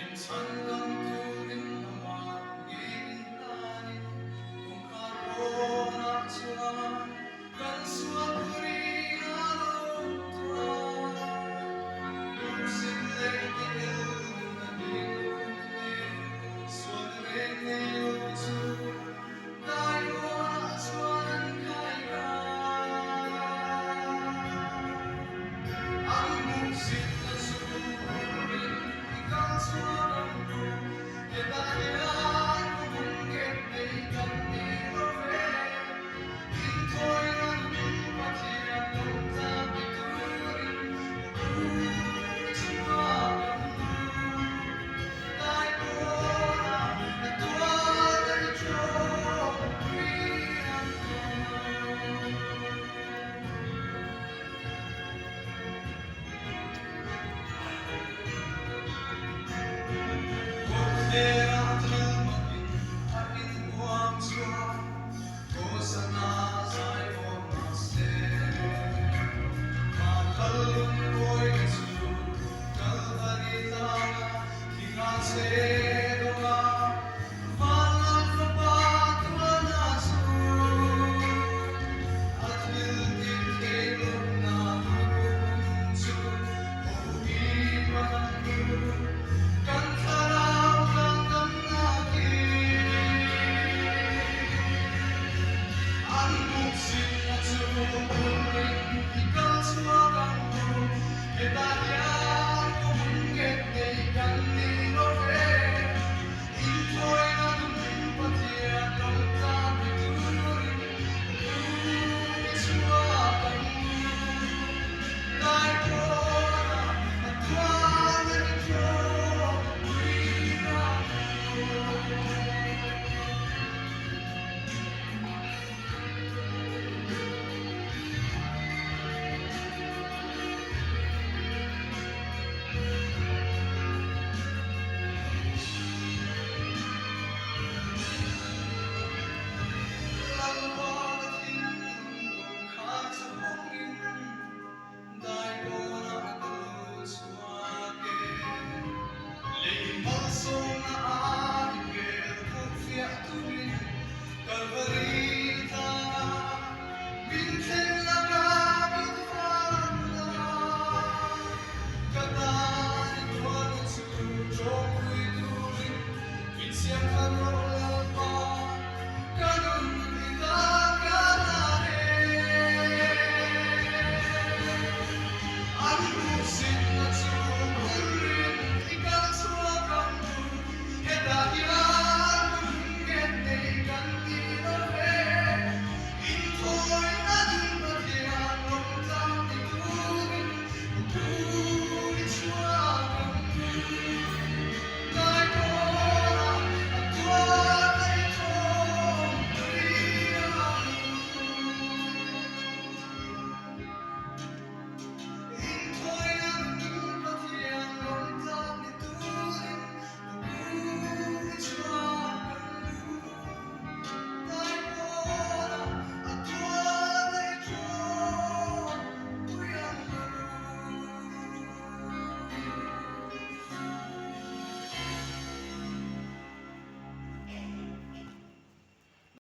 Min chhandam turin amah ngeiin hlanin kawngkhar pawnah chuan kan sual phurin a lo tuar. Lungsin leh ti el nuna ding hun nen sual reng nei lo chu dai pawnah chuan an khai kai. An hmuhsitna chu hurin i kal chhuak ang u, hetah hian huhung nghet nei kan ni lo ve. Inthawina nun Pathian lawmtlak ni turin u chhuak ang u. Taipawna a tuar a i ṭawngpui ang u. Kawtthlerah thil makin a inbuang chuan Hosanna zai awm mahse Van lal lungawina chu Kalvari tlanga thingah che dawn a, Van lal fapa tualna chu a thil tih theih lohna thukhum chu Hohi hman ang u, kan thlarau tlangdamna khi. An hmuhsitna chu phurrin i kal chhuak ang u, hetah hian kum nghet nei kan ni lo ve. Inthawina nun Pathian lawmtlak ni turin u i chhuak ang u. Taipawna a tual a ni ṭawngpui ang u. Lalpa ka thinlung kawngkhar chu hawngin Daipawnah ka lu chhuak e. Lei malsawmna a i hmel puk fiah turin Kalvari tlangah min thlen laka min van la. Ka tan i tuarna chu ṭawngpui turin min siam thar rawh Lalpa, ka nun i tan ka hlan e. An hmuhsitna chu phurrin i kal chhuak ang u, hetah hian hun nghet nei kan ni lo ve. Inthawina dun Pathian lawmtlang ni turin u i chhuak ang u.